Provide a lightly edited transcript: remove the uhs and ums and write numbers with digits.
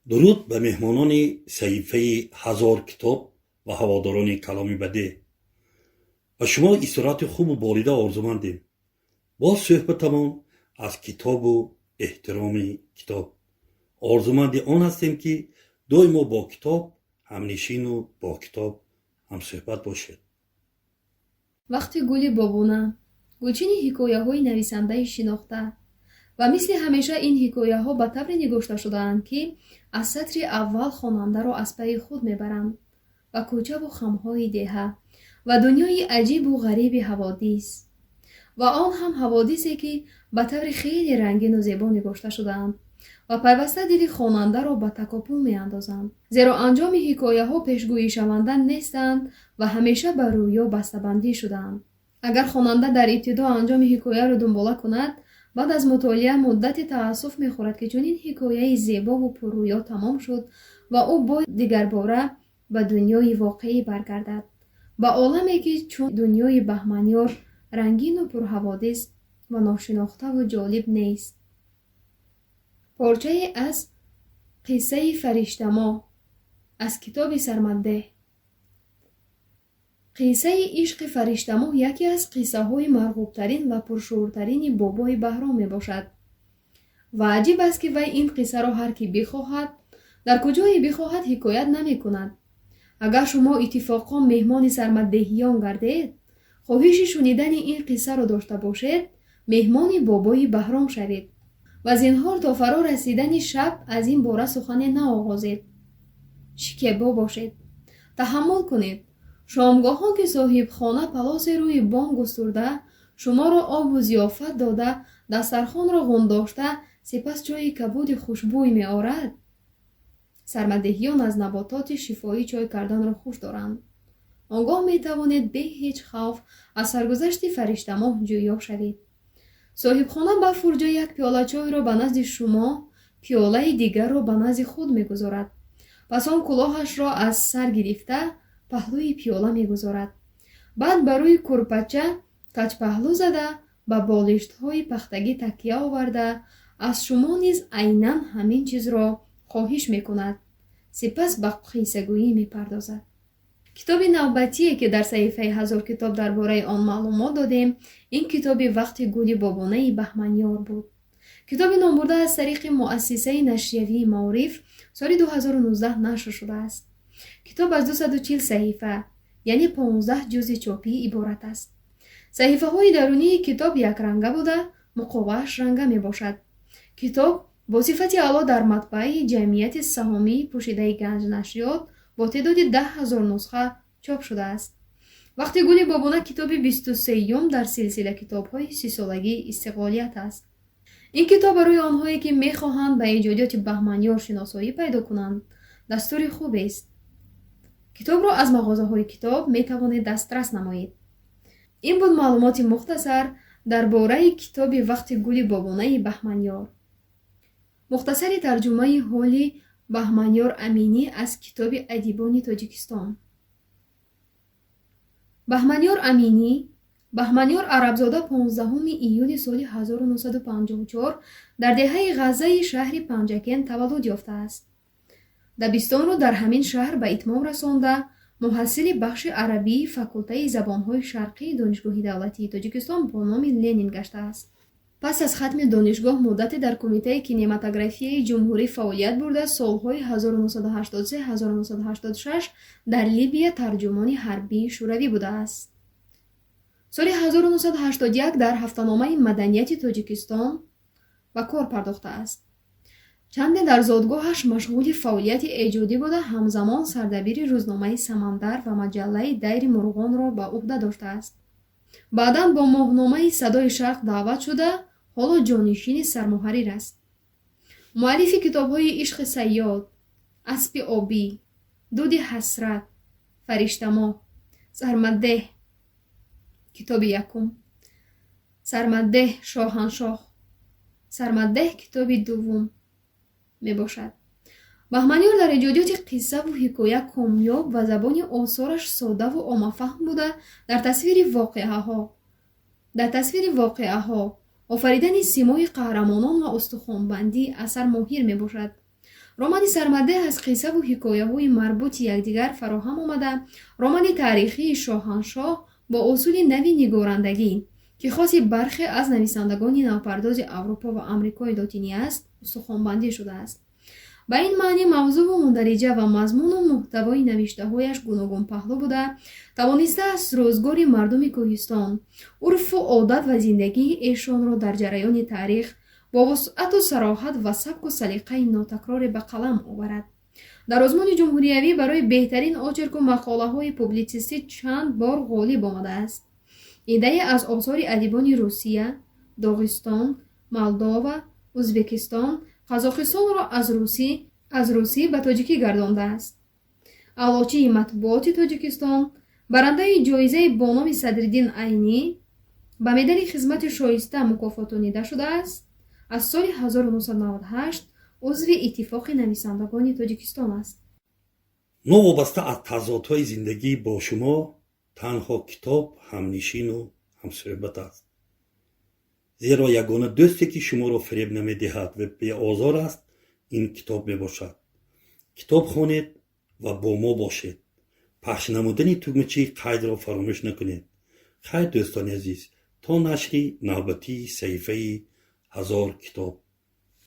Дуруд ба меҳмонони саҳифаи «Ҳазор китоб» ва ҳаводорони каломи бадеъ. Ба шумо истироҳати хубу болида орзумандем. Боз суҳбатамон аз китобу эҳтироми китоб. Орзуманди он ҳастем, ки доимо бо китоб ҳамнишину бо китоб ҳамсӯҳбат бошед. «Вақти гули бобуна» гулчини ҳикояҳои нависандаи шинохта ва мисли ҳамеша ин ҳикояҳо ба тавре нигошта шудаанд, ки аз сатри аввал хонандаро аз пайи худ мебаранд ба кӯчаву хамҳои деҳа ва дунёи аҷибу ғариби ҳаводис, ва он ҳам ҳаводисе, ки ба таври хеле рангину зебо нигошта шудаанд ва пайваста дили хонандаро ба такопӯ меандозанд, зеро анҷоми ҳикояҳо пешгӯишаванда нестанд ва ҳамеша ба рӯё бастабандӣ шудаанд. Агар хонанда дар ибтидо анҷоми ҳикояро дунбола кунад, баъд аз мутолиа муддате таассуф мехӯрад, ки чунин ҳикояи зебову пуррӯё тамом шуд ва ӯ бояд дигарбора ба дунёи воқеӣ баргардад, ба оламе, ки чун дунёи Баҳманёр рангину пурҳаводис ва ношинохтаву ҷолиб нест. Порчае аз қиссаи «Фариштамоҳ» аз китоби «Сармаддеҳ». Қиссаи ишқи Фариштамоҳ яке аз қиссаҳои марғубтарин ва пуршӯртарини бобои Баҳром мебошад ва аҷиб аст, ки вай ин қиссаро ҳар кӣ бихоҳад, дар куҷое бихоҳад, ҳикоят намекунад. Агар шумо иттифоқон меҳмони сармаддеҳиён гардед, хоҳиши шунидани ин қиссаро дошта бошед, меҳмони бобои Баҳром шавед ва зинҳор то фаро расидани шаб аз ин бора сухане наоғозед. Шикебо бошед, таҳаммул кунед. Шомгоҳон, ки соҳибхона палоси рӯи бом густурда, шуморо обу зиёфат дода, дастархонро ғундошта, сипас чойи кабуди хушбӯй меорад. Сармадеҳиён аз набототи шифоӣ чой карданро хуш доранд. Он гоҳ метавонед бе ҳеҷ хавф аз саргузашти Фариштамоҳ ҷӯё шавед. Соҳибхона ба фурҷа як пиёла чойро ба назди шумо, пиёлаи дигарро ба назди худ мегузорад. Пас он кулоҳашро аз сар гирифта, паҳлӯи пиёла мегузорад. Баъд ба рӯи курпача каҷпаҳлӯ зада, ба болиштҳои пахтагӣ такя оварда, аз шумо низ айнан ҳамин чизро хоҳиш мекунад. Сипас ба қиссагӯӣ мепардозад. Китоби навбатие, ки дар саҳифаи «Ҳазор китоб» дар бораи он маълумот додем, ин китоби «Вақти гули бобонаи Баҳманёр» буд. Китоби номбурда аз тариқи муассисаи нашриявии «Маориф» соли 2019 нашр шудааст. Китоб аз 240 саҳифа, яъне 15 ҷузи чопӣ иборат аст. Саҳифаҳои дарунии китоб якранга буда, муқовааш ранга мебошад. Китоб бо сифати аъло дар матбааи ҷамъияти саҳомии пӯшидаи «Ганҷнашриёт» бо теъдоди 10 000 нусха чоп шудааст. «Вақти гули бобона» китоби 23-юм дар силсила китобҳои 30-солагии истиқлолият аст. Ин китоб барои онҳое, ки мехоҳанд ба эҷодиёти Баҳманёр шиносоӣ пайдо кунанд, дастури хубест. Китобро аз мағозаҳои китоб метавонед дастрас намоед. Ин буд маълумоти мухтасар дар бораи китоби «Вақти гули бобонаи Баҳманёр». Мухтасари тарҷумаи ҳоли Баҳманёр Аминӣ аз китоби адибони Тоҷикистон. Баҳманёр Аминӣ, Баҳманёр Арабзода, 15 июли соли 1954 дар деҳаи Ғаззаи шаҳри Панҷакент таваллуд ёфтааст. Дабистонро дар ҳамин шаҳр ба итмом расонда, муҳассили бахши арабии факултаи забонҳои шарқии Донишгоҳи давлатии Тоҷикистон бо номи Ленин гаштааст. Пас аз хатми донишгоҳ муддате дар Кумитаи кинематографияи ҷумҳурӣ фаъолият бурда, солҳои 1983-1986 дар Либия тарҷумони ҳарбии шӯравӣ будааст. Соли 1981 дар ҳафтаномаи «Маданияти Тоҷикистон» ба кор пардохтааст. Чанде дар зодгоҳаш машғули фаъолияти эҷодӣ буда, ҳамзамон сардабири рӯзномаи «Самандар» ва маҷаллаи «Дайри мурғонро» ба ӯҳда доштааст. Баъдан бо моҳномаи «Садои Шарқ» даъват шуда, ҳоло ҷонишини сармуҳаррир аст. Муаллифи китобҳои «Ишқи сайёд», «Аспи обӣ», «Дуди ҳасрат», «Фариштамоҳ», «Сармаддеҳ» китоби якум, «Сармаддеҳ шоҳаншоҳ», «Сармаддеҳ» китоби дуввум мебошад. Баҳманёр дар эҷодиёти қиссаву ҳикоя комёб ва забони осораш содаву оммафаҳм буда, дар тасвири воқеаҳо, офаридани симои қаҳрамонон ва устухонбандии асар моҳир мебошад. Романи Сармадеҳ аз қиссаву ҳикояҳои марбути якдигар фароҳам омада, романи таърихии шоҳаншоҳ бо усули нави нигорандагӣ, ки хоси бархе аз нависандагони навпардози Аврупо ва Амрикои Лотинӣ аст, устухонбандӣ шудааст. Ба ин маънӣ, мавзӯву мундариҷа ва мазмуну муҳтавои навиштаҳояш гуногунпаҳлӯ буда, тавонистааст рӯзгори мардуми кӯҳистон, урфу одат ва зиндагии эшонро дар ҷараёни таърих бо вусъату сароҳат ва сабку салиқаи нотакроре ба қалам оварад. Дар озмуни ҷумҳуриявӣ барои беҳтарин очерку мақолаҳои публитсистӣ чанд бор ғолиб омадааст. Иддае аз осори адибони Русия, Доғистон, Молдова, Ӯзбекистон, Қазоқистонро аз русӣ ба тоҷикӣ гардондааст. Аълочии матбуоти Тоҷикистон, барандаи ҷоизаи бо номи Садриддин Айнӣ, ба медали «Хизмати шоиста» мукофотонида шудааст. Аз соли 1998 узви Иттифоқи нависандагони Тоҷикистон аст. Новобаста аз тазодҳои зиндагӣ, бо шумо танҳо китоб ҳамнишину ҳамсӯҳбат аст, зеро ягона дӯсте, ки шуморо фиреб намедиҳад ва беозор аст, ин китоб мебошад. Китоб хонед ва бо мо бошед. Пахш намудани тугмачаи қайдро фаромӯш накунед. Хайр, дӯстони азиз, то нашри навбатии саҳифаи «Ҳазор китоб».